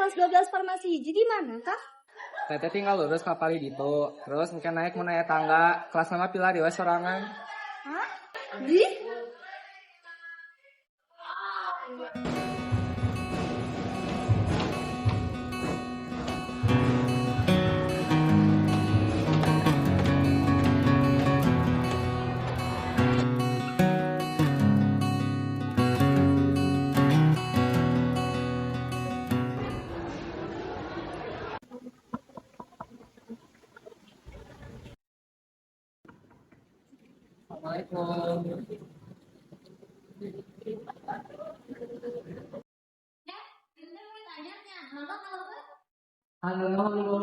Kelas 12 farmasi hiji di mana kah? Teteh tinggal lurus ka palih ditu. Terus engke naik mun aya tangga, kelasna mah pilari we sorangan. Hah? Di? Assalamualaikum. Dinten murid anyarnya, mangga kalebet. Halo, halo.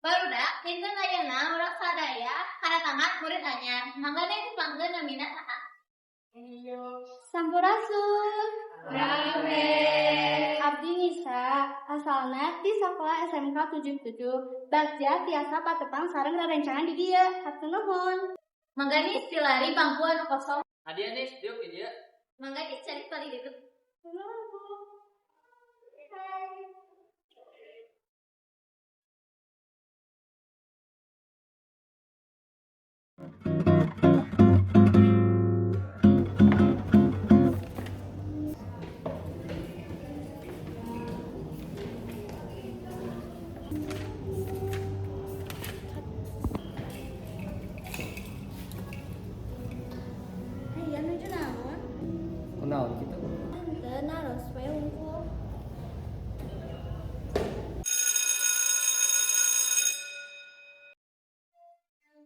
Barudak, dinten ayeuna urang sadaya kadatangan murid anyar. Mangga tepangkeun namina saha? Sampurasun. Abdi Nisa, asalna ti sakola SMK 77. Bagja tiasa patepang sareng rerencangan di dieu. Hatur nuhun. Mangga nih pilari bangku anu kosong. Hadiah nih, diuk di dieu. Mangga nih cari palih ditu. Nuhun, Bu. Hai. Hayang nuju naon? Kunaon kitu? Henteu naros we hungkul.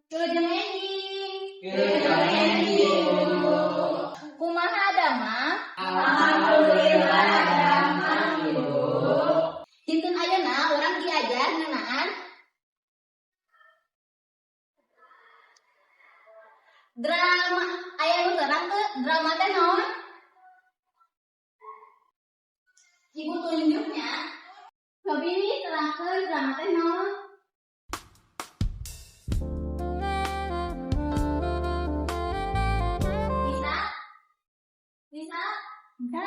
Wilujeng enjing. Kumaha damang? Alhamdulillah damang, Ibu. Dinten ayeuna urang diajar ngeunaan drama. Aya nu terang teu drama teh naon? Ibu tunjuknya. Cobi terangkeun drama teh naon? Bisa? Bisa? Bisa,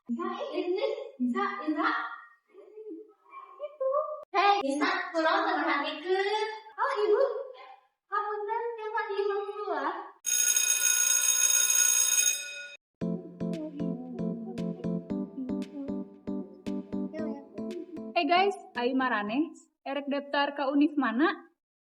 bisa, ini, bisa, bisa. Hei, bisa kurang perhatikeun. Oh, Ibu. Hapunten yang tadi mau keluar. Hey guys, ai maraneh erek daftar ka univ mana?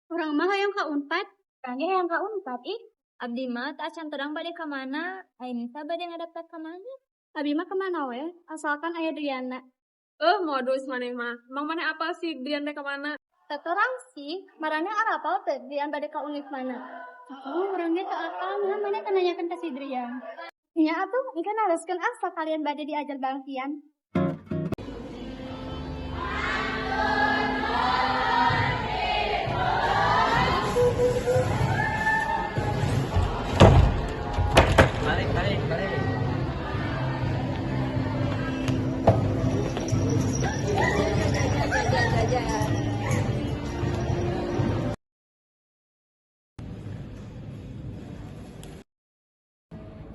Urang mah hayang ka Unpad. Urang ge hayang ka Unpad ih. Abdi mah teu acan terang bade ka mana. Ai Nisa bade ngadaftar ka mana? Abi mah kemana we, asalkan aya Driana. Eh, modus maneh mah. Emang maneh apal sih Drian teh ka mana? Teu terang sih, maraneh arapal teu Drian bade ka univ mana? Oh, urang ge teu apal, nah maneh teu nanyakeun ka si Drian. Nya atuh, engke naroskeun ah sakalian bade diajar Bangkian. Balik, balik, balik.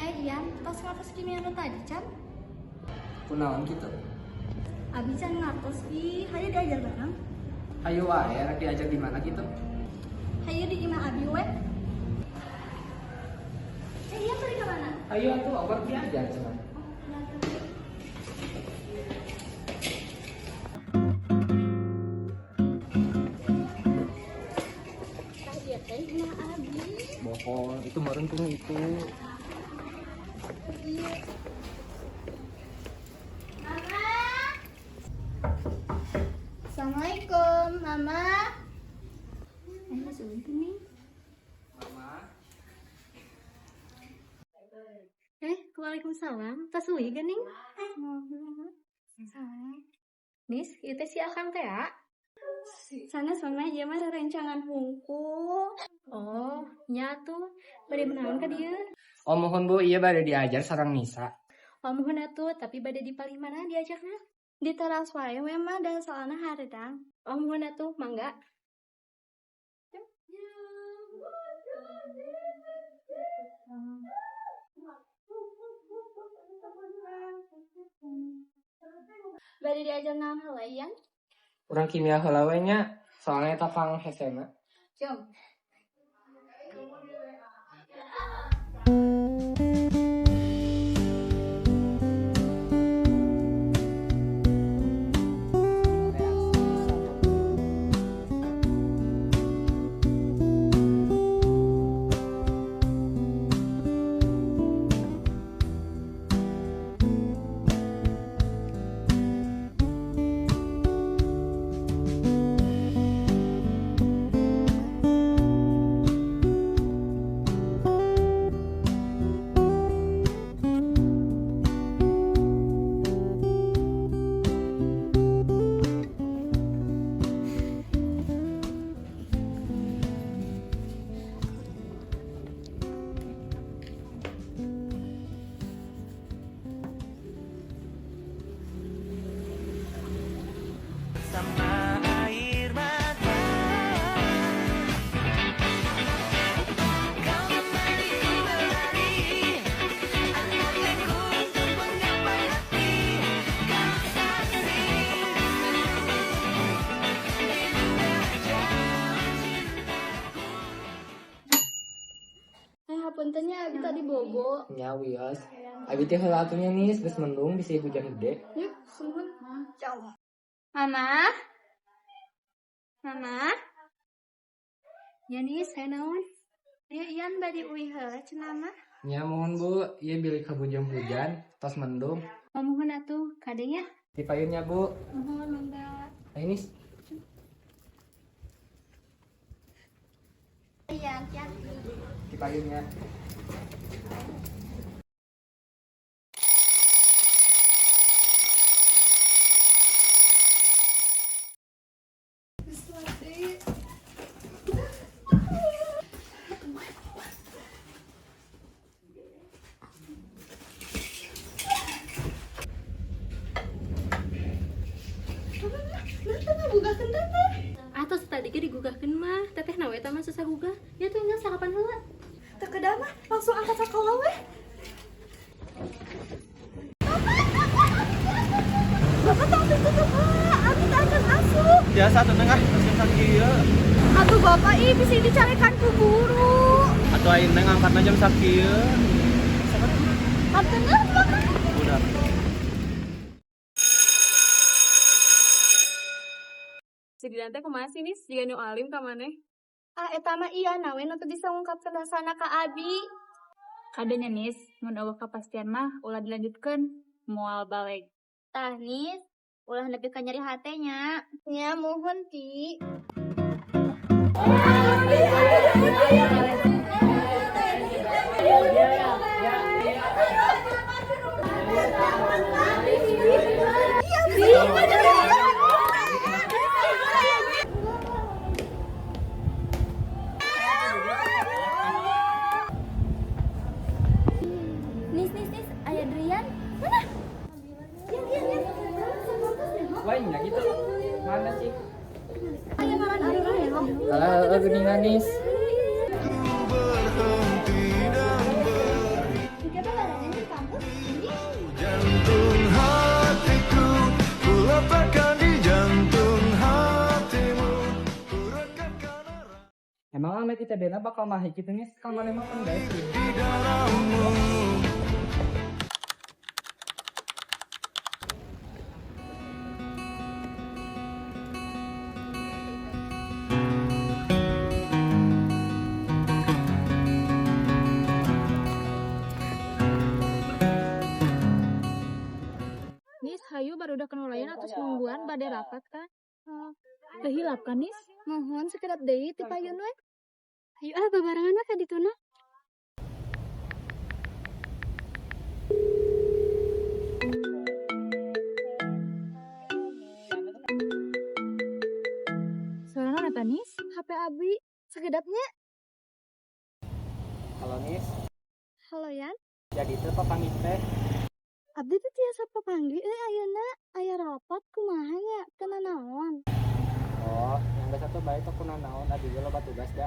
Eh Ian, tos ngartos kimia nu tadi can? Kunaon kitu? Abi can ngartos ih, hayu diajar bareng. Hayu wae rek diajar di mana gitu? Hayu di imah abi we. Eh Ian bari ka mana? Hayu atuh obat diajar cenah. Oh, ya. Tah ieu teh imah abi. Bohong, itu meureun itu. Iya. Mama. Assalamualaikum, Mama. Eh, masuk nih. Mama. Eh, waalaikumsalam. Tos uih geuning? Nis, ieu teh si Akang teh ah? Sanes, Mama, ieu mah rerencangan hungkul. Oh, nya atuh. Bade naon ka dieu? Oh mohon Bu, ieu bade diajar sareng Nisa. Oh, muhun atuh, tapi bade di palih mana diajarna? Di teras wae we mah da soalna hareudang. Oh, muhun atuh, mangga. Bade diajar naon heula, Ian? Urang kimia heula we nya, soalna eta pang hesena. Jom. Reaksi satu. Sama air mata. Kau temaniku berlari, antarkanku untuk menggapai hati. Kau saksi di jalan cintaku. Eh, hapunten nya abi tadi bobo. Nya wios. Abi teh heula atuh nya nis, geus mendung bisi hujan gede. Yuk, sumuhun. Jauh. Mama? Mama? Ya Nis, saya naon? Ieu Ian bade uih heula cenah mah. Nya muhun Bu, ieu bilih kabunjung hujan, tos mendung. Oh, muhun atuh, kade nya. Ti payun nya Bu. Muhun mangga. Ayo nis. Ian, hati-hati. Ti payun nya. Atos tadi ge digugahkeun mah, teteh na we eta mah susah gugah. Ya tuh tinggal sarapan heula. Teu kedah mah, langsung angkat sakola weh. Bapak tong ditutup heula, abi teh acan asup. Biasa tuh neng ah, terus sakieu. Atuh bapak ih bisa dicarekan ku guru. Atuh aing neng angkatna jam sakieu. Hapunten Bapak. Udah. Si Drian teh kumaha sih Nis? Jiga nu alim ka maneh. Ah eta mah iya na we nu teu bisa ngungkapkeun rasana ka abi. Kadenya Nis, mun euweuh kapastian mah ulah dilanjutkeun, moal baleg. Tah Nis, ulah nepi ka nyeri hate nya. Nya muhun ti. Nis, Nis, Nis, aya Drian. Mana? Yan, yan, yan. Wah, nya gitu. Mana sih? Aya ngaran anu Alah, geuningan nis. Berhenti dan Kita barengan di kampus. Ini jantung hatiku ku letakkan di jantung hatimu ku rekatkan erat Emang amet ITB na bakal mahi kitu nis, ka maneh mah kan guys. di dalammu. Nis, hayu barudak nu lain atos nungguan bade rapat kan? Teu hilap kan Nis? Muhun sekedap deui ti payun we. Ayo ah babarengan we ka dituna. Suara eta Nis? HP abi sekedapnya. Halo nis, Halo Yan, jadi teu papanggih teh. abdi teh. Tiasa papanggih euy ayeuna aya rapat kumaha nya teu nanaon. Oh, yang geus atuh bae teu kunanaon abdi ge loba tugas da.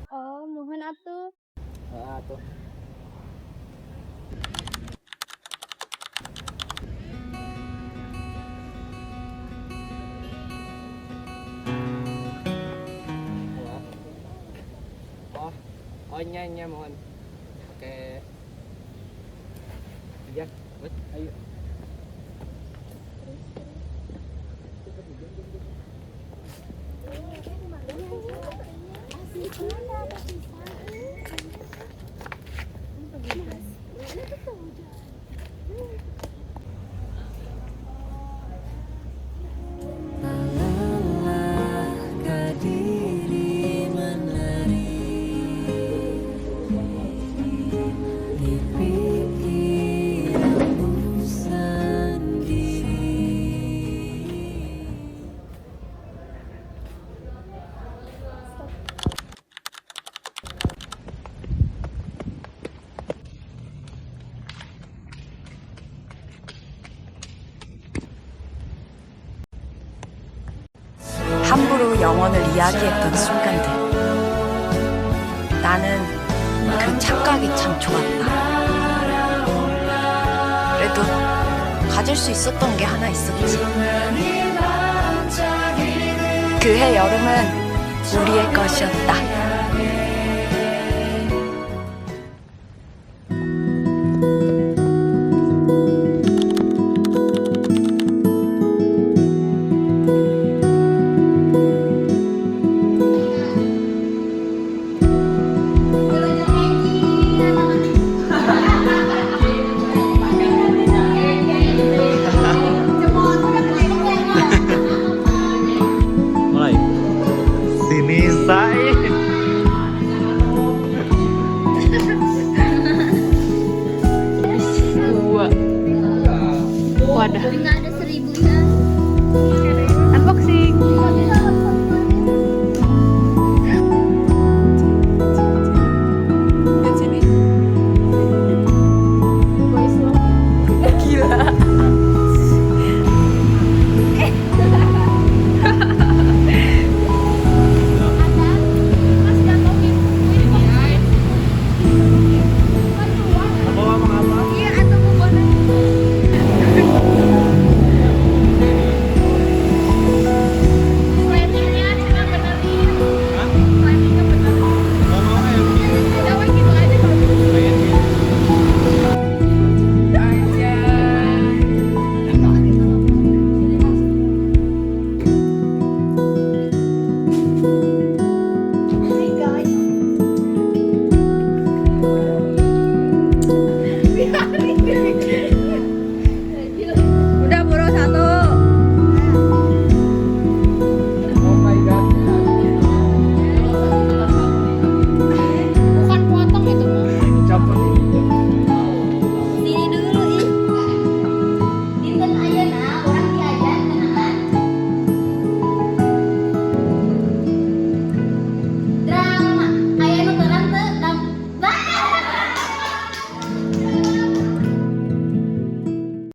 Oh, muhun atuh. Heeh atuh. Oh, oh nya nya mohon. Oke. Iya, buat ayo. Lelahkah diri menari di pikiranmu sendiri. 함부로 영원을 이야기했던 순간들. 나는 그 착각이 참 좋았다. 그래도 가질 수 있었던 게 하나 있었지. 그해 여름은 우리의 것이었다. Mulai. Sini saya. Dua. Wadah. Nggak ada seribunya.